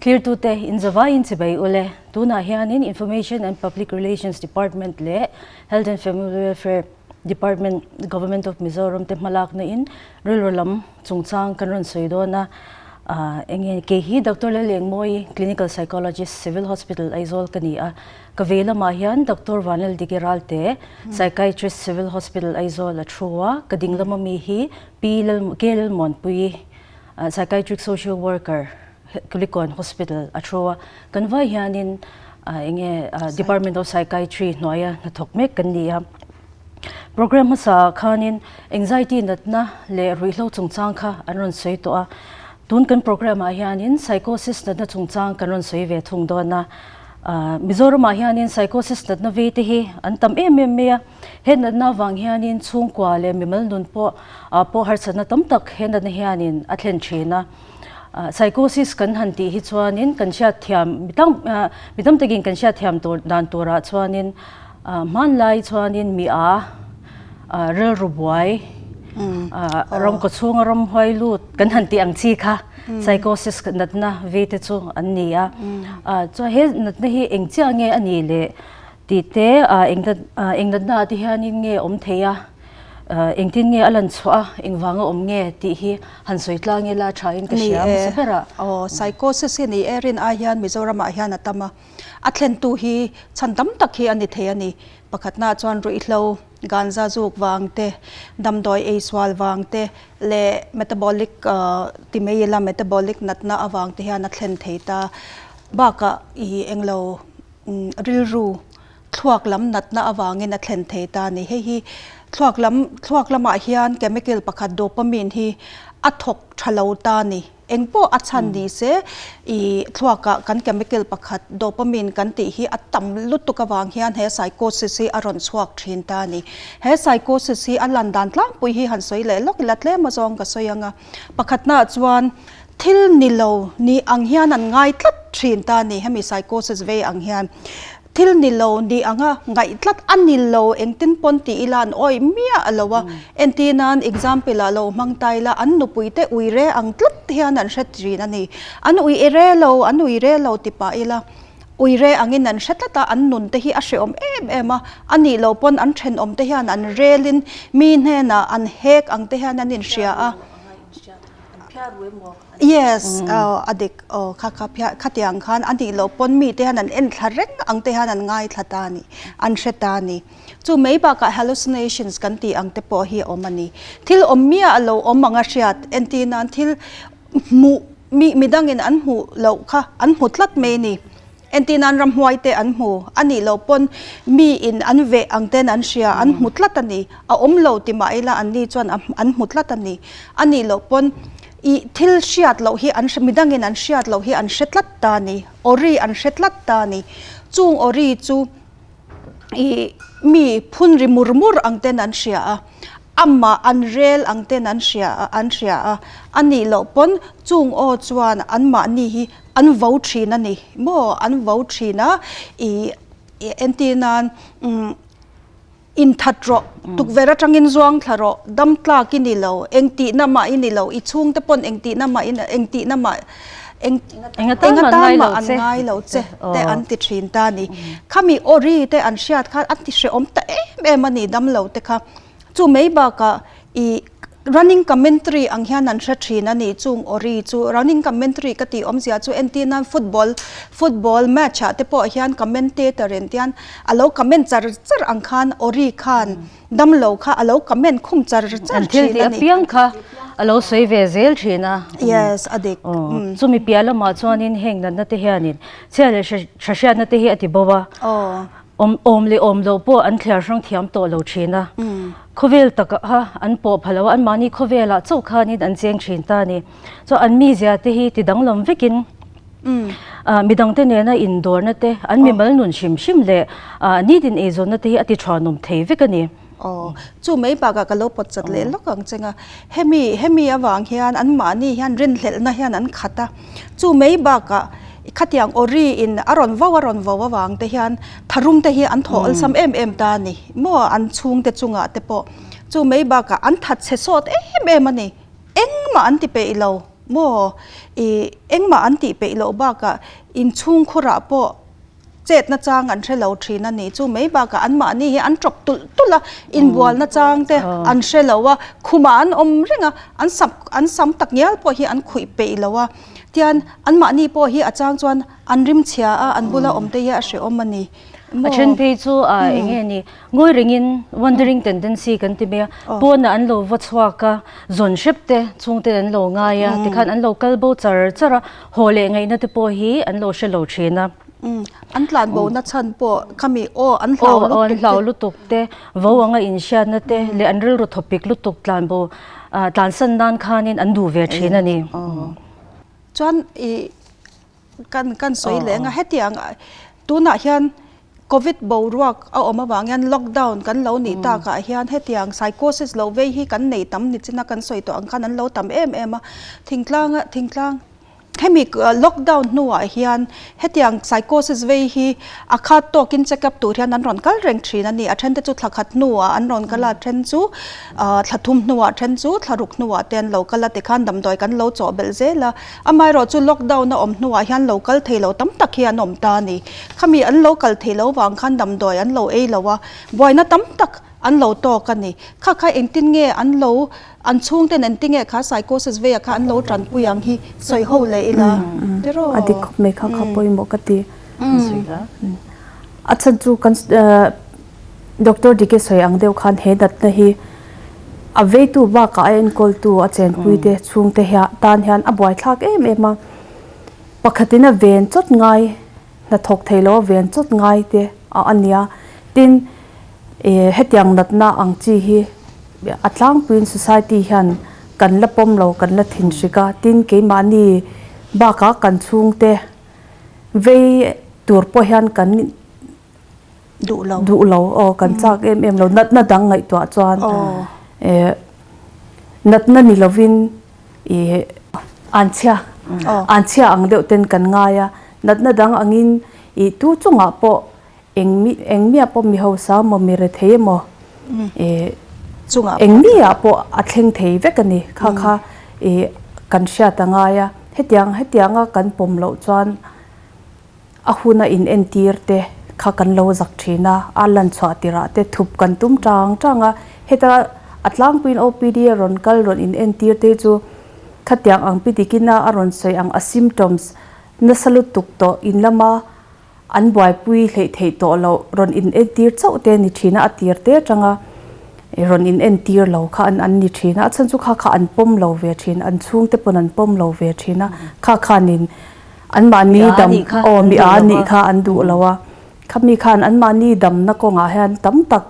Thlirtute inzavaiin chibai ule. Tunah hianin Information and Public Relations Department leh Health and Family Welfare Department, Government of Mizoram te hmalakna in rilru lam chungchang kan rawn sawi dawn a. Enge kei hi Doctor Lalengmawi, Clinical Psychologist, Civil Hospital, Aizawl ka ni a. Ka vei lamah hian Doctor Vanlaldiki Ralte, Psychiatrist, Civil Hospital, Aizawl a thu a. Ka ding lama mi hi Pi K Lalmuanpuii, Psychiatric Social Worker, Kulikawn Hospital a thu a. Kan vai hianin enge Department of Psychiatry hnuaia hnathawk mek kan ni a. Program hmasa ah khanin anxiety natna leh ruihhlo chungchang kha an rawn sawi tawh a. Tun kan program ah hianin psychosis natna chungchang kan rawn sawi ve thung dawn a. Mizoram ah hianin psychosis natna vei te hi an tam em em mai a. He natna avang hianin chhungkua leh mimal nun pawh pawh harsatna tam tak he natna hianin a thlen thin a. Psychosis kan han tih hi chuanin kan hriat thiam mi tam mi tam takin kan hriat thiam tur dan turah chuanin hmanlai chuanin mi a rilru buai ram kaw chhunga ram huai lut kan han tih ang chi kha psychosis natna vei te chu an ni a. Chuan he natna hi eng chiah nge a nih leh tih te eng natna ah te hianin nge awm thei a. Engtin nge a lan chhuah a, engvanga awm nge tih hi han sawi tlang ila tha in ka hria hmasa ber a. Aw, psychosis hi ni e, rin ai hian Mizoramah hian a tam a, a thlentu hi chhan tam tak hi a ni thei a ni. Pakhatnaah chuan ruihhlo, ganza zuk vang te, damdawi eisual vang te leh metabolic ti mai ila metabolic natna avang te hian a thlen thei ta. Bakah i englo rilru Thluak lam natna avangin a thlen thei ta a ni. Hei hi thluak lam, thluak lamah hian chemical pakhat dopamine hi a thawk tha lo ta a ni. Eng pawh a chhan ni se ih thluakah kan chemical pakhat dopamine kan tih hi a tam lutuk avang hian he psychosis hi a rawn chhuak thin ta a ni. He psychosis hi a lan dan tlangpui hi han sawi leh lawk ila tlem azawng ka sawi ang a. Pakhatnaah chuan thil ni lo ni ang hian an ngai tlat thin ta a ni hemi psychosis vei ang hian. Thil ni lo ni anga ngaih tlat a ni lo engtin pawn ti ila an awih miah lo a, entir nan example ah lo hmang ta ila an nupui te ui re ang tlat hian an hre thin a ni. An ui re lo, an ui re lo ti pah ila ui re angin an hre tlat a, an nun te hi a hreawm em em a, a nih loh pawn an thenawm te hian an relin mi hnenah an hek ang te hian an inhria a. Yes, a dik aw kha kha phiah khatiang khan a nih loh pawn mite hian an en thla reng ang te hian an ngaithla ta a ni, an hre ta a ni. Chu mai bakah hallucinations kan tih ang te pawh hi a awm a ni. Thil awm miah a lo awm ang a hriat, entir nan thil hmuh mi midangin an hmuh loh kha an hmu tlat mai a ni. Entir nan ramhuai te an hmu a nih loh pawn mi in an veh ang ten an hria, an hmu tlat a ni. A awm lo ti mah ila an ni chuan an hmu tlat a ni. A nih loh pawn ih thil hriat loh hi an hre midangin an hriat loh hi an hre tlat ta a ni. Awri an hre tlat ta a ni. Chung awri chu ih mi phun ri mur mur ang ten an hria a, amah an rel ang ten an hria a an hria a. A nih loh pawn chung aw chuan anmahni hi An vo thin a ni maw? An vo thin a, i entir nan inthat rawh, tukverh atangin zuang thla rawh, dam tlak i ni lo, engtihna mah i ni lo, i chhungte pawn engtihna mah i engtihna mah eng engatan mah an ngai lo che te an ti thin ta a ni. Khami awri te an hriat khan an ti hrehawm ta em em a ni dam lo te kha. Chu mai bakah i Running commentary ang hian an hre thin a ni chung awri chu running commentary ka tih awmzia chu entir nan football football match ah te pawh hian commentator in tian a lo comment char char ang khan awri khan damlo kha a lo comment khum char char An thil thin tih a ni. apiang kha a lo sawi ve zel thin a. Yes a dik. Aw chumi piah lamah chuanin heng natna te hianin chhia leh hra hriatna te hi a ti bo a. Aw. Awm awm leh awm loh pawh an thliar hrang thiam tawh lo thin a. Khawvel takah kha an pawh pha lo a, anmahni khawvelah chauh khanin an cheng thin ta a ni. Chuan an mizia te hi ti danglam vekin midangte nena indawrna te, an mimal nun hrim hrim leh nitin eizawnna te hi a ti thuanawm thei vek a ni. Aw, chu mai bakah ka lo pawt chat leh lawk ang cheng a. Hemi, hemi avang hian anmahni hian rinhlelhna hian an khat a. Chu mai bakah khatiang awri in a rawn vo a rawn vo avang te hian tharum te hi an thawh awlsam em em ta a ni maw an chhungte chungah te pawh. Chu mai bakah an that chhe sawt em em a ni. Engmah an ti peih lo. Maw i engmah an tih peih loh bakah inchhungkhurah pawh chet nachang an hre lo thin a ni. Chu mai bakah anmahni hi an tawp tulh tulh a, inbual nachang te an hre lo a, khumah an awm reng a, an sam an sam tak ngial pawh hi an khuih peih lo a. Tian anmahni pawh hi a chang chuan an rimchhia a, an bula awm te hi a hrehawm a ni. A then phei chu eng nge ni, ngawi rengin wandering tendency kan ti mai a, pawnah an lo va chhuak a, zawn hrep te chhungten an lo ngai a, tikhan an lo kal bo char char a, haw leh ngaihna te pawh hi an lo hre lo thin a. An tlan bo na chhan pawh khami aw an hlau lutuk te. Aw an hlau lutuk te, vo anga inhriatna te leh an rilru thawpik lutuk tlan bo tlansan nan khanin an duh ve thin a ni. Chuan i Kan kan sawi leh anga hetiang tunah hian covid boruak a awm avang hian lockdown kan lo nih takah hian hetiang psychosis lo vei hi kan nei tam ni china kan sawi tawh ang khan an lo tam em em a, thingtlanga thingtlang hemi lockdown hnuah hian hetiang psychosis vei hi a khat tawkin check up tur hian an rawn kal reng thin a ni, a then te chu thla khat hnuah an rawn kal a, a then chu thla thum hnuah a then chu thla ruk hnuah te an lo kal a tikhan damdawi kan lo chawh belh zel a. Amaherawh chu lockdown a awm hnuah hian lo kal thei lo tam tak hi an awm ta a ni. Khami an lo kal thei lo vang khan damdawi an lo ei lo a, buaina tam tak an lo tawk a ni. Kha kha engtin nge an lo, an chhungten engtin nge kha psychosis veia kha an lo tanpui ang hi sawi ho leh ila tiraw? A dik khawp mai kha kha pawimawh ka ti. A chhan chu kan Doctor Dike sawi ang deuh khan he natna hi a veitu bakah a enkawltu a chenpuite chhungte hian tan hian a buaithlak em em a, pakhatin a ven chawt ngai hnathawk thei lo a ven chawt ngai te a a nia. Tin, eh hetiang natna ang chi hi a tlangpuiin society hian kan la pawm lo kan la thinhrik a, tin keimahni bakah kan chhungte vei tur pawh hian kan Duh lo. Duh lo aw kan chak em em lo natna dang ngaihtuah chuan eh natna ni lovin ih anchhia anchhia ang deuh ten kan ngai a natna dang angin ih tu chungah pawh eng mi eng miah pawh mi hausa emaw mi rethei emaw eh eng miah pawh a thleng thei vek a ni kha kha ih kan hriat a ngai a hetiang hetianga kan pawm loh chuan. A huna in entir te kha kan lo zak thin a, a lan chhuah tirah te thup kan tum tang tang a, heta a tlangpuiin OPD a rawn kal rawn in entir te chu khatiang ang pi dikin a a rawn sawi ang a symptoms nasa lutuk tawh in lama an buaipui hleih theih tawh loh rawn in entir chauh te a ni thin a, a tir te atanga rawn in entir lo kha an an ni thin a, a chhan chu kha kha an pawm lo ve thin, an chhungte pawn an pawm lo ve thin a, kha khanin Anmahni dam aw mi a nih kha an duh lo a, khami khan anmahni damna kawngah hian tam tak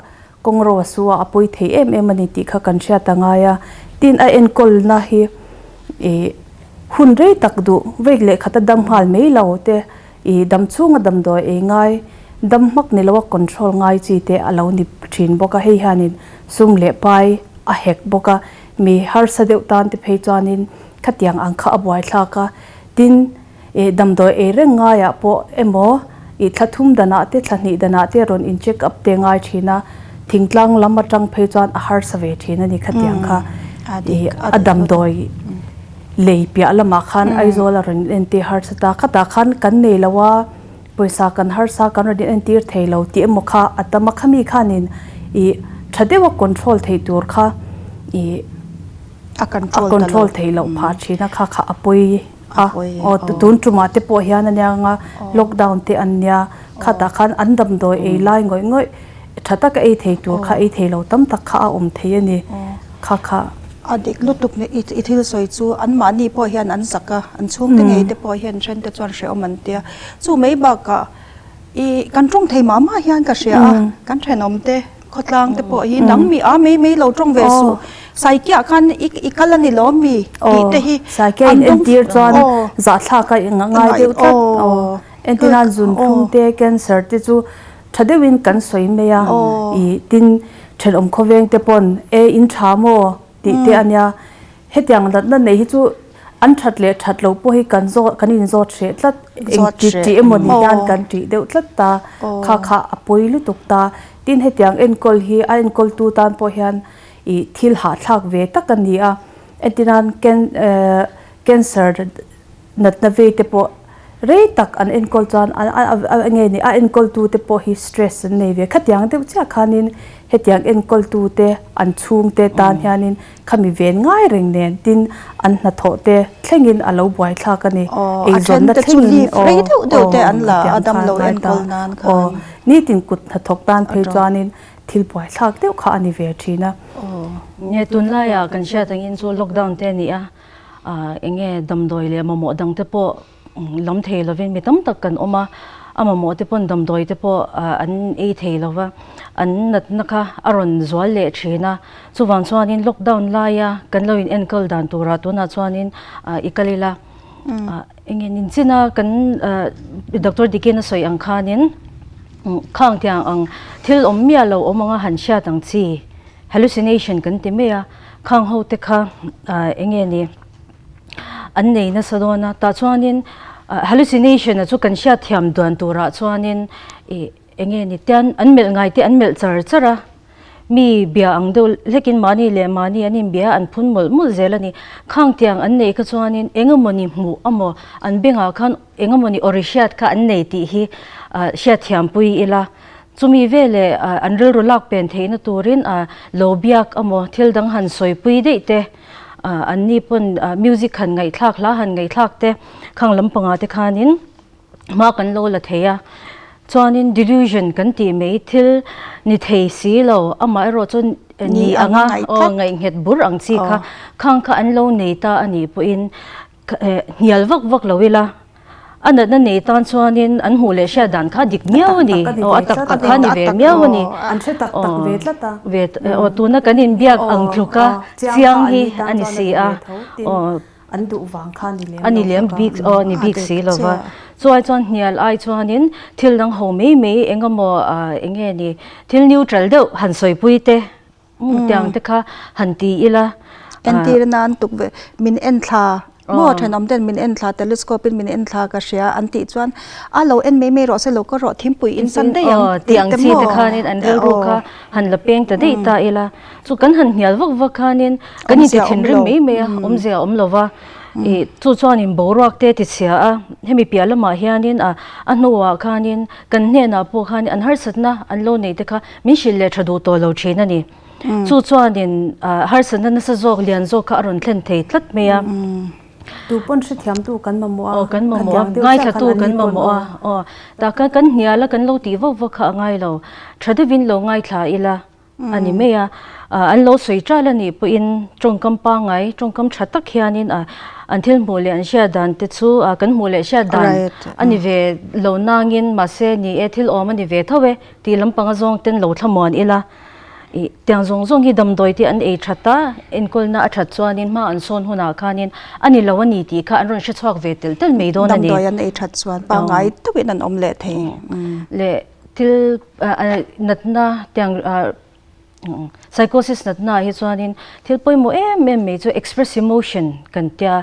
kawng ro a su a, a pawi thei em em a ni tih kha kan hriat a ngai a. Tin, a enkawlna hi ih hun rei tak duh veik leh khat a dam nghal mai lo te, ih dam chhunga damdawi ei ngai, dam hmak ni loa control ngai chi te a lo ni thin bawk a, hei hianin sum leh pai a hek bawk a, mi harsa deuh tan te phei chuanin khatiang ang kha a buaithlak a. Tin, ih damdawi ei reng ngaiah pawh emaw ih thla thum danah te thla hnih danah te rawn in check up te ngai thin a, thingtlang lam atang phei chuan a harsa ve thin a ni khatiang kha. Ih a damdawi lei piah lamah khan Aizawl a rawn entir harsa ta, khatah khan kan nei lo a, pawisa kan harsa kan rawn entir thei lo tih emaw kha a tam a, khami khanin ih tha deuha control theih tur kha ih a a control theih loh phah thin a kha kha a pawi a aw tun tumah te pawh hian a nia anga lockdown te an nia khatah khan an damdawi ei lai ngawih ngawih tha taka ei thei tur kha ei thei lo tam tak kha a awm thei a ni kha kha. A dik lutuk ni i thil sawi chu anmahni pawh hian an zak a an chhungte ngei te pawh hian then te chuan hrehawm an tia chu mai bakah I kan tawng thei mah mah hian ka hria a, kan thenawm te khawtlang te pawh hi nang mi a mei mei lo tawng ve suh, Saikiah khan i i kal a ni lawm mi tih te hi Saikia in entir chuan zahthlak a ngai deuh tlat aw, entir nan zunthlum te cancer te chu tha deuhin kan sawi mai a, i tin thenawm khawveng te pawn e in tha maw tih te a nia. Hetiang natna nei hi chu an that leh that loh pawh hi kan zawt kan inzawt hreh tlat eng ti tih emaw ni hian kan tih deuh tlat ta kha kha a pawi lutuk ta. Tin hetiang enkawl hi a enkawltu tan pawh hian ih thil hahthlak ve tak a ni a. Entirnan can eh. Cancer natna vei te pawh rei tak an enkawl chuan a nge ni a enkawltu te pawh hi stress an nei ve. Khatiang deuh chiah khanin hetiang enkawltu te an chhungte tan hianin khami ven ngai reng nen tin an hnathawh te thlengin a lo buaithlak a ni. Eizawnna thlengin aw aw khatiang khan ngai ta aw nitin kut hnathawk tan phei chuanin thil buaithlak deuh kha a ni ve thin a. Nge tunlaiah kan hriat angin chu lockdown te a ni a. Eng nge damdawi leh mamawh dang te pawh lam thei lovin mi tam tak kan awm a, a mamawh te pawn damdawi te pawh an ei thei lo va, an natna kha a rawn zual leh thin a. Chuvang chuanin lockdown laia kan lo in enkawl dan turah tunah chuanin i kal ila. Eng nge ninchina kan Doctor Dikin a sawi ang khanin khang tiang ang thil awm miah lo awm anga han hriat ang chi. Hallucination kan ti mai a, khang ho te kha eng nge ni an nei nasa dawn a, tah chuanin hallucination a chu kan hriat thiam duan turah chuanin ih eng nge ni tian an melh ngai te an melh char char a, mi bia ang deuh hlekin mahni leh mahni an inbia a an phun mawlh mawlh zel a ni. Khang tiang an neih kha chuanin eng emawni hmuh amaw an bengah khan eng emawni awri hriat kha an nei tih hi hriat thiampui ila. Chumi veleh an rilru lak pen theihna turin lo biak amaw thil dang han sawipui daih te, anni pawn music han ngaihthlak hla han ngaihthlak te khang lampangah te khanin hma kan lo la thei a. Chuanin delusion kan tih mai thil ni thei si lo amaherawh chu ni anga ngaihnghet bur ang chi kha khang kha an lo nei ta a nih pawhin hnial vak vak lo ila a natna nei tan chuanin an hmuh leh hriat dan kha dik miau a ni aw a tak tak kha ni ve miau a ni an hre tak tak ve tlat a ve aw tuna kan inbiak ang tluka chiang hi a ni si a aw an duh vang kha ni lem a ni lem bik aw ni bik si lo va chuai chuan hnial ai chuanin thil dang ho mai mai engemaw eng nge ni thil neutral deuh han sawipui te Tiang te kha han ti ila. Entir nan tukverh min en thla maw thenawm ten min en thla telescope in min en thla ka hria an tih chuan a lo en mai mai rawh se lo ka rawh thingpui in san daih ang tih te maw. Tiang chi te khanin an rilru kha han la peng ta daih ta ila. Chu kan han hnial vak vak khanin kan inti thinrim mai mai a awmzia a awm lo va. Ih chu chuanin boruak te ti chhia a hemi piah lamah hianin a a hnuah khanin kan hnenah pawh khanin an harsatna an lo neih te kha Min hrilh leh tha duh tawh lo thin a ni. Chu chuanin harsatna nasa zawk lian zawk kha a rawn thlen thei tlat mai a. Tu pawn hrethiamtu kan mamawh a. Aw kan mamawh a, ngaithlatu kan mamawh a. Aw tah khan kan hnial a kan lo tih vak vak kha a ngai lo. Tha deuhin lo ngaithla ila a ni mai a. An lo sawi ṭal a nih pawhin tawngkam pangngai, tawngkam tha tak hianin an thil hmuh leh an hriat dan te chu kan hmuh leh hriat dan a ni ve lo nangin mahse ni e thil awm a ni ve tho e. Tih lampanga zawng ten lo thlamuan ila, ih tiang zawng zawng hi damdawi te an ei that a, enkawlna a that chuanin hma an sawn hunah khanin a ni lo a ni tih kha an rawn hre chhuak ve telh telh mai dawn a ni. Damdawi an ei that chuan pangngai deuhin an awm leh thei. Leh thil natna tiang psychosis natna ah hi chuanin thil pawimawh em em mai chu express emotion kan tia,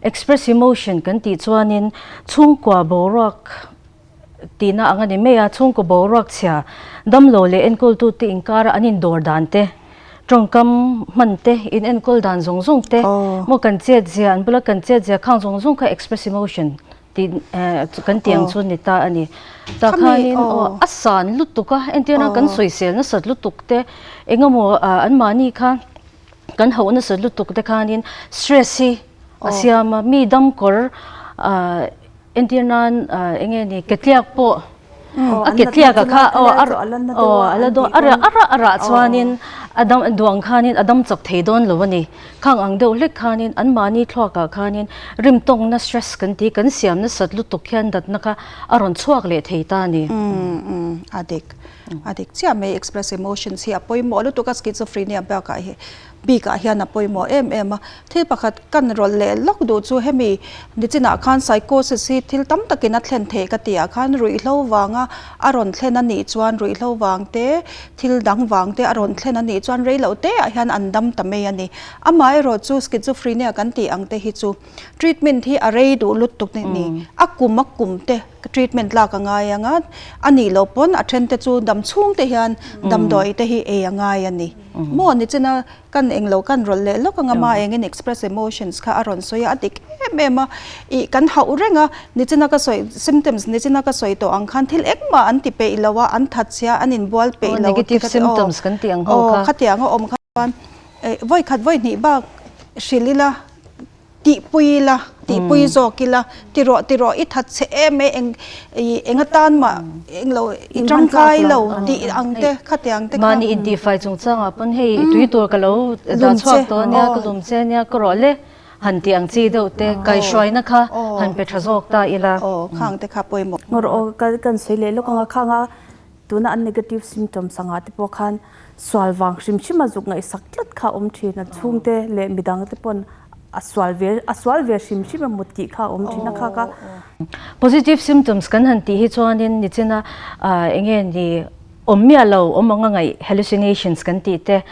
express emotion kan tih chuanin chhungkua boruak Tihna ang a ni mai a, chhungkaw boruak chhia damlo leh enkawltute inkara an indawr dan te, tawngkam hman te, in enkawl dan zawng zawng te, maw kan chet zia, an bula kan chet zia khang zawng zawng kha express emotion tih kan tih ang chu ni ta a ni. Tah khanin aw a san lutuk a, entirna kan sawisel nasat lutuk te, engemaw anmahni kha kan hauh nasat lutuk te khanin stress hi a siam a, mi damkawr Entir nan eng nge ni ketliak pawh a ketliak a kha aw a aw a la dawn a rah a rah a rah chuanin a dam duang khanin a dam chak thei dawn lo a ni. Khang ang deuh hlek khanin anmahni thluakah khanin rimtawngna stress kan tih kan siam nasat lutuk hian datna kha a rawn chhuak leh thei ta a ni. A dik a dik chiah mai express emotions hi a pawimawh lutuk a schizophrenia bakah hi bikah hian a pawimawh em em a. Thil pakhat kan rawlh leh lawk duh chu hemi nichinah khan psychosis hi thil tam takin a thlen theih ka tih ah khan ruihhlo vanga a rawn thlen a nih chuan ruihhlo vang te thil dang vang te a rawn thlen a nih chuan reiloh te ah hian an dam ta mai a ni. Amaherawh chu schizophrenia kan tih ang te hi chu treatment hi a rei duh lutuk a ni. A kum a kum te treatment lak a ngai ang a, a nih loh pawn a then te chu dam. dam chhung te hian damdawi te hi ei a ngai a ni. Maw nichina kan englo kan rawlh leh lawk anga ma engin express emotions kha a rawn sawi a, a dik em em a, ih kan hauh reng a, nichina ka sawi symptoms nichina ka sawi tawh ang khan thil engmah an ti peih lo a, an that chhia an inbual peih lo negative symptoms kan tih ang ho kha. Khatiang a awm kha chuan vawi khat vawi hnih bak hrilh ila. Tihpui ila, tihpui zawk ila, ti rawh ti rawh i that che em e, eng ih eng atan mah eng lo i tangkai lo tih ang te khatiang te kha. Mahni intihfai chungchangah pawn hei i tui tur ka lo dah chhuak tawh ania, ka lum che ania, ka rawh le han tih ang chi deuh te, kaihhruaina kha han pe tha zawk ta ila. Aw khang te kha pawimawh. Ngawr aw kan sawi leh lawk anga khang a tuna an negative symptoms angah te pawh khan Sual vang hrim hrim a zuk ngaihsak tlat kha a awm thin a, chhungte leh midang te pawn a sual ve a sual ve hrim hrim emaw tih kha a awm thin a kha ka. Positive symptoms kan han tih hi chuanin nichina enge ni awm miah lo awm anga ngaih hallucinations kan tih te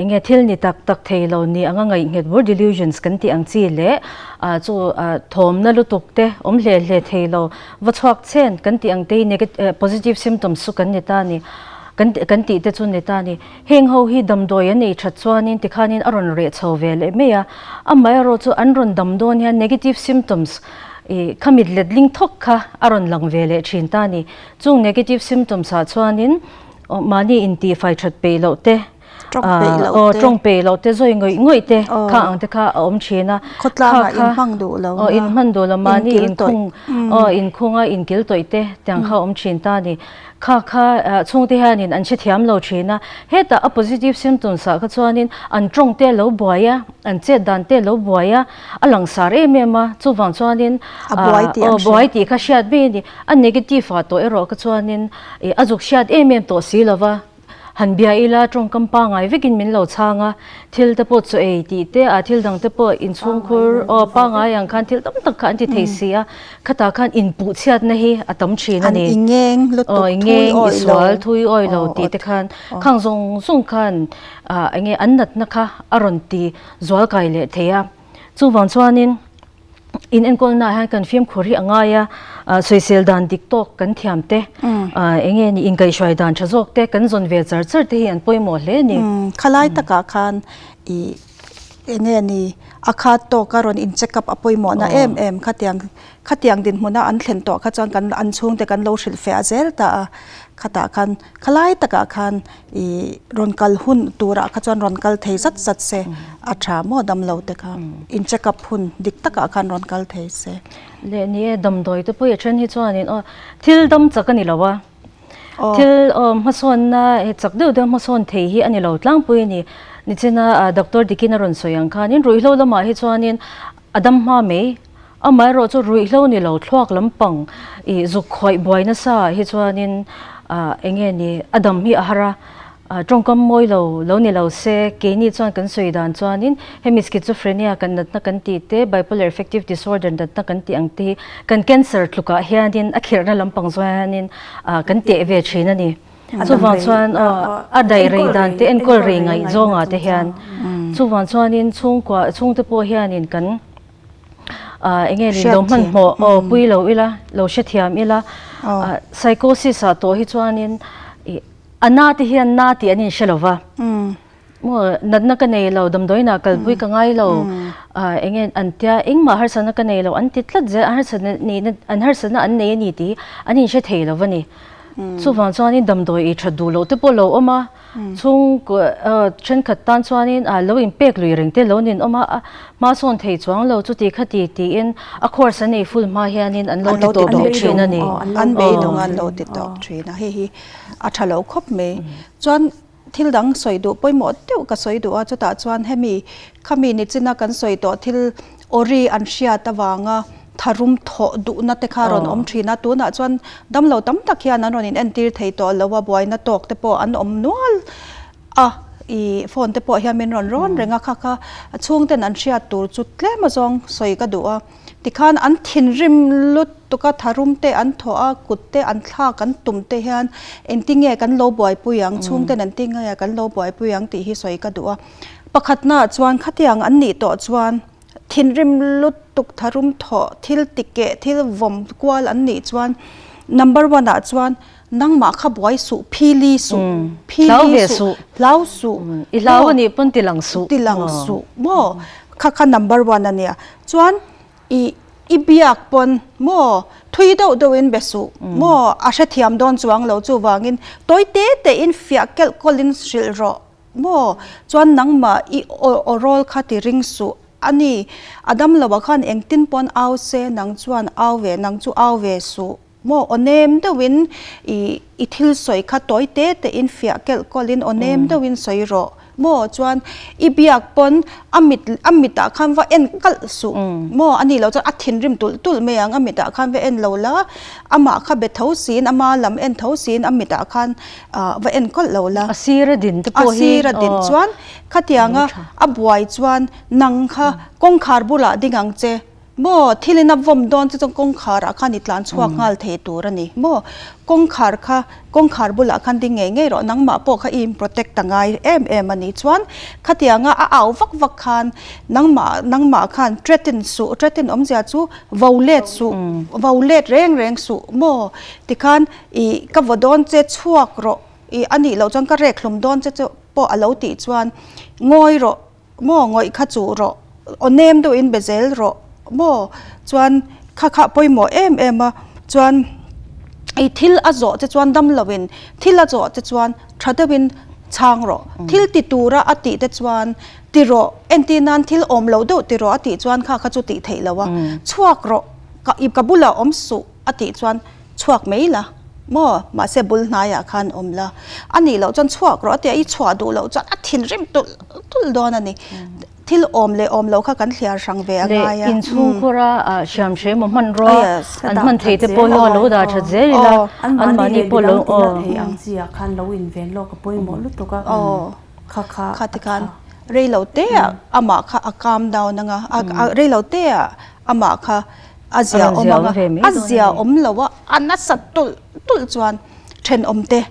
enge thil ni tak tak thei lo ni anga ngaih nghet bur delusions kan tih ang chi leh chu thawmna lutuk te awm hle hle thei lo va chhuak chen kan tih ang te hi positive symptoms chu kan ni ta a ni. Kan kan tih te chu ni ta ni. Heng ho hi damdawi an ei that chuanin tikhanin a rawn reh chho ve leh mai a. Amaherawh chu an rawn dam dawn hian negative symptoms ih kha mit letling thawk kha a rawn lang ve leh thin ta ni. Chung negative symptoms ah chuanin mahni intihfai that peih loh te, aw tawng peih loh te, zawi ngawih ngawih te kha ang te kha a awm thin a. Khawtlangah inhmang duh lo na, inhman duh lo, mahni inkhung aw inkhunga inkil tawih te tiang kha a awm thin ta ni. Kha kha chhungte hianin an hrethiam lo thin a, hetah a positive symptoms ah kha chuanin an tawng te lo buai a, an chet dan te lo buai a, a langsar em em a, chuvang chuanin aw buai tih kha hriat mai a ni. A negative ah tawh erawh kha chuanin a zuk hriat em em tawh si lo va, han bia ila tawngkam pangai vekin min lo chhang a, thil te pawh chaw ei tih te ah thil dang te pawh inchhungkhur aw pangai ang khan thil tam tak kha an ti thei si a, khatah khan inpuh chhiatna hi a tam thin a ni. An ingeng lutuk thui awi lo. Isual thui awi lo tih te khan khang zawng zawng khan ah enge an natna kha a rawn ti zual kai leh thei a, chuvang chuanin In enkawlnaah hian kan fimkhur hi a ngai a, sawisel dan dik tawk kan thiam te, eng nge ni inkaihhruai dan tha zawk te kan zawn ve char char te hi an pawimawh hle a ni. Khalai takah khan ih eng nge ni a khat tawka rawn in check up a pawimawhna em em khatiang khatiang dinhmuna an thlen tawh kha chuan kan an chhungte kan lo hrilh feh zel ta a, khatah khan khalai takah khan I rawn kal hun turah kha chuan rawn kal thei zat zat se a tha maw damlo te kha in check up hun dik takah khan rawn kal thei se. Leh ni e damdawi te pawh i then hi chuanin aw thil dam chak a ni lo a, thil aw hmasawnna chak deuh deuh hmasawn thei hi a ni lo tlangpui a ni. Nichina doctor dikin a rawn sawi ang khanin ruihhlo lamah hi chuanin a dam hma mai Amaherawh chu ruihhlo ni lo thluak lampang ih zuk khawih buai nasa ah hi chuanin ah eng nge ni a dam hi a har a, tawngkam mawi lo lo ni lo se keini chuan kan sawi dan chuanin hemi schizophrenia kan natna kan tih te bipolar affective disorder natna kan tih ang te hi kan cancer tlukah hianin a khirhna lampang zawng hianin ah kan teh ve thin a ni. Chuvang chuan a daih rei dan te enkawl rei ngaih zawngah te hian chuvang chuanin chhungkua chhungte pawh hianin kan eng nge ni lo hmanhmawh aw pui lo ila lo hrethiam ila psychosis ah tawh hi chuanin ih a na te hian na tih an inhre lo va maw natna ka nei lo damdawiinah kalpui ka ngai lo eng nge an tia engmah harsatna ka nei lo an ti tlat zel an harsatna nihna an harsatna an nei a ni tih an inhre thei lo va ni chuvang chuanin damdawi ei that duh loh te pawh lo awm a. Chhungkaw thenkhat tan chuanin a lo inpek lui reng te lo nin awm a, hma sawn thei chuang lo chuti khati tiin a course an ei full hma hianin an lo ti tawp leh thin a ni. An beidawng a an lo ti tawp thin a, hei hi a tha lo khawp mai. Chuan thil dang sawi duh pawimawh deuh ka sawi duh a, chutah chuan hemi khami nichina kan sawi tawh thil awri an hriat avanga tharum thawh duhna te kha a rawn awm thin a, tunah chuan damlo tam tak hian an rawn in entir thei tawh lo a, buaina tawk te pawh an awm nual a, ih phone te pawh hian min rawn rawn reng a, kha kha chhungten an hriat tur chu tlem azawng sawi ka duh a, tikhan an thinrim lutuk a, tharum te an thawh a, kut te an thlak an tum te hian engtinge kan lo buaipui ang, chhungten engtinge kan lo buaipui ang tih hi sawi ka duh a, pakhatnaah chuan khatiang an nih tawh chuan. Thinrim lutuk tharum thawh thil tikeh thil vawm kual an nih chuan number one ah chuan nangmah kha buai suh, phili suh, phili suh, hlau suh, i hlau a nih pawn ti lang suh, ti lang suh maw, kha kha number one a nia. Chuan i i biak pawn maw thui deuh deuh in be suh maw, a hrethiam dawn chuang lo chuvangin tawi te te in fiah kelh kawlh in hrilh rawh maw, chuan nangmah i aw rawl kha ti ring suh a ni, a damlo ah khan engtin pawn au se nang chuan au ve nang chu au ve suh. Maw aw nem deuhin i i thil sawi kha tawi te tein fiah kelh kawlhin aw nem deuhin sawi rawh maw chuan i biak pawn a mit a mitah khan va en kalh suh maw a nih loh chuan a thinrim tulh tulh mai ang a mitah khan va en lo la amah kha be tho siin ama lam en tho siin a mitah khan ah va en kawlh lo la a sir a din te pawh hi a sir a din chuan khatianga a buai chuan nang kha kawngkhar bulah ding ang che. Maw, thil in a vawm dawn chu chuan kawngkhar ah khan i tlan chhuak nghal thei tur a ni. Maw, kawngkhar kha, kawngkhar bulah khan ding ngei ngei rawh, nangmah pawh kha i in protect a ngai em em a ni. Chuan khatianga a au vak vak khan nangmah, nangmah khan threaten suh, threaten awmzia chu vo let suh, vo let reng reng suh. Maw, tikhan i ka vaw dawn che chhuak rawh, i a nih loh chuan ka rek hlum dawn che chu pawh a lo tih chuan ngawi rawh. Maw ngawih kha chuh rawh, aw nem deuh in be zel rawh maw chuan kha kha pawimawh em em a, chuan i thil a zawh che chuan dam lo in thil a zawh che chuan tha deuh in chhang rawh, thil ti tura a tih te chuan ti rawh entir nan thil awm lo deuh ti rawh a tih chuan kha kha chu tih theih lo a, chhuak rawh ka i ka bulah awm suh a tih chuan chhuak mai la maw mahse bul hnaiah khan awm la a nih loh chuan chhuak rawh a tia i chhuah duh loh chuan a thinrim tulh tulh dawn a ni thil awm leh awm lo kha kan thliar hrang ve a ngai a inchhungkhur a hriam hrem a hmanrua an hman thei te pawh hi a lo dah that zel ila anmahni pawh lo aw thei ang chi ah khan lo inven lawk a pawimawh lutuk a kha kha kha tikhan reilo te ah amah kha a calm down anga reilo te ah amah kha a zia awm ang a, a zia awm lo a, a nasa tulh tulh chuan thenawm te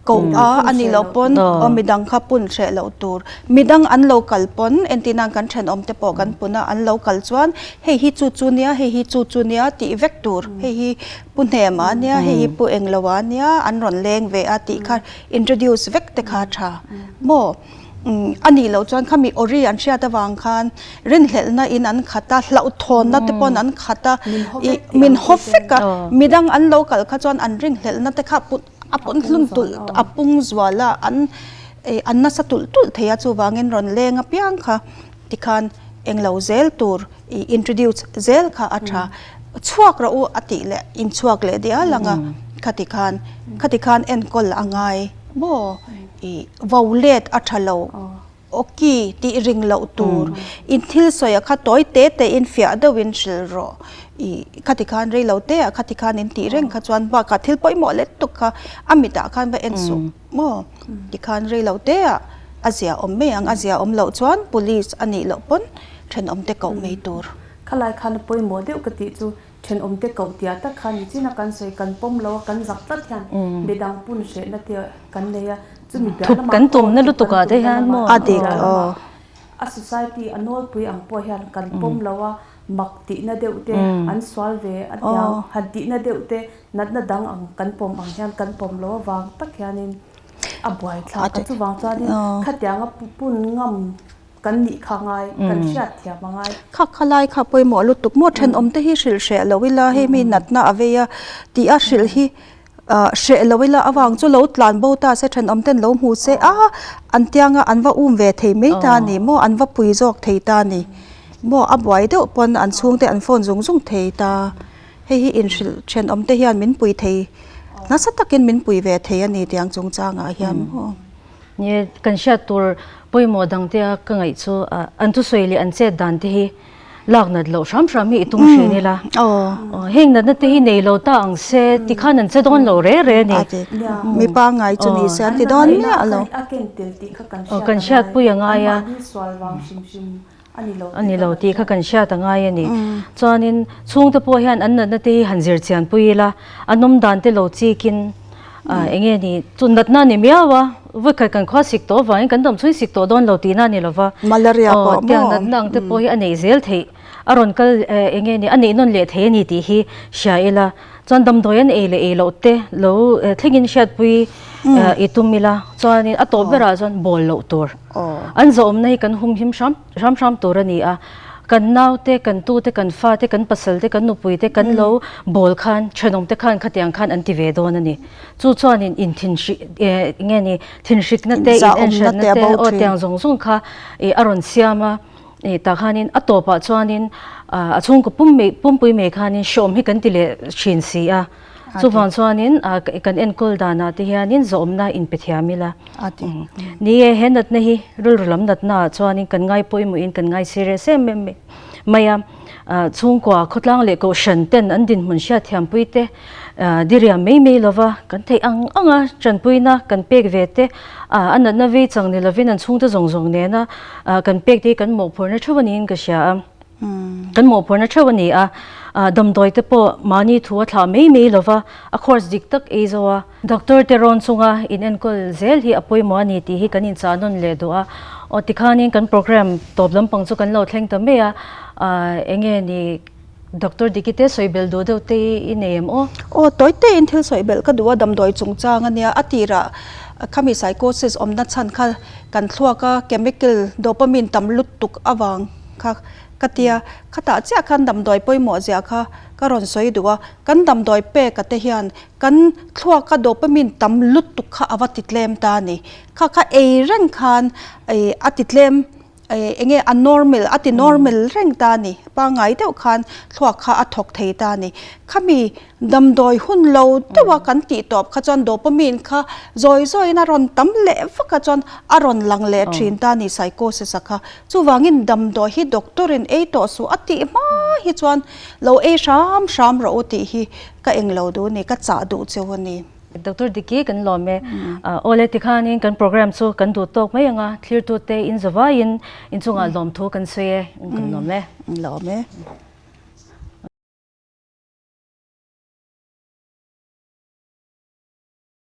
koh a a nih loh pawn aw midang kha pun hreh loh tur, midang an lo kal pawn entir nan kan thenawm te pawh kan pun a, an lo kal chuan hei hi chu chu nia hei hi chu chu nia tih vek tur, hei hi pu hnema nia hei hi pu englo a nia an rawn leng ve a tih kha introduce vek te kha a tha maw. A nih loh chuan khami awri an hriat avang khan rinhlelhna in an khat a, hlauhthawnna te pawn an khat a, ih min haw vek a, midang an lo kal kha chuan an rinhlelhna te kha a pawn hlun tulh a pung zual a, an ih an nasa tulh tulh thei a, chuvangin rawn leng apiang kha tikhan englo zel tur ih introduce zel kha a tha, chhuak rawh u a tih leh inchhuak leh dial ang a, khati khan khati khan enkawl a ngai maw? I vo let a tha lo, awki tih ring loh tur, in thil sawi a kha tawi te te in fiah deuh in hrilh rawh, i khati khan rei lo te ah khati khan in tih reng kha chuan bakah thil pawimawh let tuk kha a mitah khan va en suh maw, tikhan rei lo te ah a zia awm mai ang, a zia awm loh chuan police a nih loh pawn thenawm te koh mai tur. Khalai khan a pawimawh deuh ka tih chu Thenawmte koh tia tak khan nichin a kan sawi kan pawm lo a, kan zak tlat hian midang pun hrehna te kan nei a, chumi piah lamah kan tumna lutuk ah te hian maw a dik aw. A society a nawlpui ang pawh hian kan pawm lo a, mak tihna deuh te an sual ve a tiang han tihna deuh te natna dang ang kan pawm ang hian kan pawm lo avang tak hianin a buaithlak a, chuvang chuanin khatianga pun ngam Kan nih kha ngai, kan hriat thiam a ngai. Kha kha lai kha pawimawh lutuk maw thenawm te hi hrilh hreh lo ila hei mi natna a vei a tih a hrilh hi hreh lo ila avang chu lo tlan bo ta se thenawm ten lo hmu se a an tianga an va um ve thei mai ta a ni maw an va pui zawk thei ta a ni maw a buai deuh pawn an chhungte an phone zung zung thei ta hei hi inhrilh thenawm te hian min pui thei nasa takin min pui ve thei a ni tiang chungchangah hian maw. Ni, kan hriat tur pawimawh dangte a ka ngaih chu an thusawi leh an chet dan te hi lak nat loh hram hram hi i tum thin ila. Heng natna te hi nei lo ta ang se tikhan an che dawn lo re re a ni. Mi pangngai chu ni se an ti dawn miah lo. Kan hriat pui a ngai a. A ni lo tih kha kan hriat a ngai a ni. Chuanin chhungte pawh hian an natna te hi han zir chian pui ila, an awm dan te lo chikin eng nge ni, chu natna a ni miau a, vawikhat kan khua sik tawh avangin kan dam chhung sik tawh dawn lo tihna a ni lo va. Malaria pawh maw? Tiang natna ang te pawh hi a neih zel theih. a rawn kal eng nge ni a neih nawn leh thei a ni tih hi hria ila. Chuan damdawi an ei leh ei loh te lo thlengin hriatpui i tum ila chuanin a tawp berah chuan bawl loh tur an zawhawmna hi kan humhim hram hram hram tur a ni a. Kan naute, kan tute, kan fate, kan pasalte, kan nupuite kan lo bawl khan thenawmte khan khatiang khan an ti ve dawn a ni. Chu chuanin inthinhrih nge ni thinhrikna te inenhranna te aw tiang zawng zawng kha a rawn siam a. Tah khanin a tawpah chuanin a chhungkaw pum mai pumpui mai khanin hrawm hi kan ti leh thin si a. Chuvang chuanin kan enkawl danah te hianin zawhawmna inpe thiam ila. Ni e, he natna hi rilru lam natna ah chuanin kan ngai pawimawhin kan ngai serious em em mai a. Chhungkua khawtlang leh kohhran ten an dinhmun hriatthiampui te diriam mai mai lova kan theih ang ang a tanpuina kan pek ve te a natna vei chang ni lovin an chhungte zawng zawng nena kan pek te hi kan mawhphurhna theuh a niin ka hria a. Kan mawhphurhna theuh a ni a, damdawi te pawh mahni thu a thlah mai mai lova a course dik tak ei zo a. Doctor te rawn chunga in enkawl zel hi a pawimawh a ni tih hi kan inchah nawn leh duh a. Aw tikhanin kan program tawp lampang chu kan lo thleng ta mai a, enge ni Doctor Dikite sawi belh duh deuh te i nei em aw? Aw, tawi tein thil sawi belh ka duh a, damdawi chungchang a nia. A tirah khami psychosis awmna chhan kha kan thluak a, chemical dopamine tam lutuk avang kha ka tia. Khatah chiah khan damdawi pawimawh zia kha ka rawn sawi duh a, kan damdawi pek a te hian kan thluak a dopamine tam lutuk kha a va ti tlem ta a ni. Kha kha ei reng khan a ti tlem. Eng nge a normal a ti normal reng ta a ni. Pangngai deuh khan thluak kha a thawk thei ta a ni. Khami damdawi hun lo deuh a kan tih tawp kha chuan dopamine kha zawi zawiin a rawn tam leh vak a chuan a rawn lang leh thin ta a ni psychosis a kha. Chuvangin damdawi hi doctor in ei tawh suh a tih hma hi chuan lo ei hram hram rawh u tih hi ka englo duh a ni, ka chah duh cheu a ni. Doctor Diki kan lawm e. Awle tikhanin kan program chu kan duh tawk mai anga thlirtute in zavaiin inchungah lawmthu kan sawi e. Kan lawm e. Lawm e.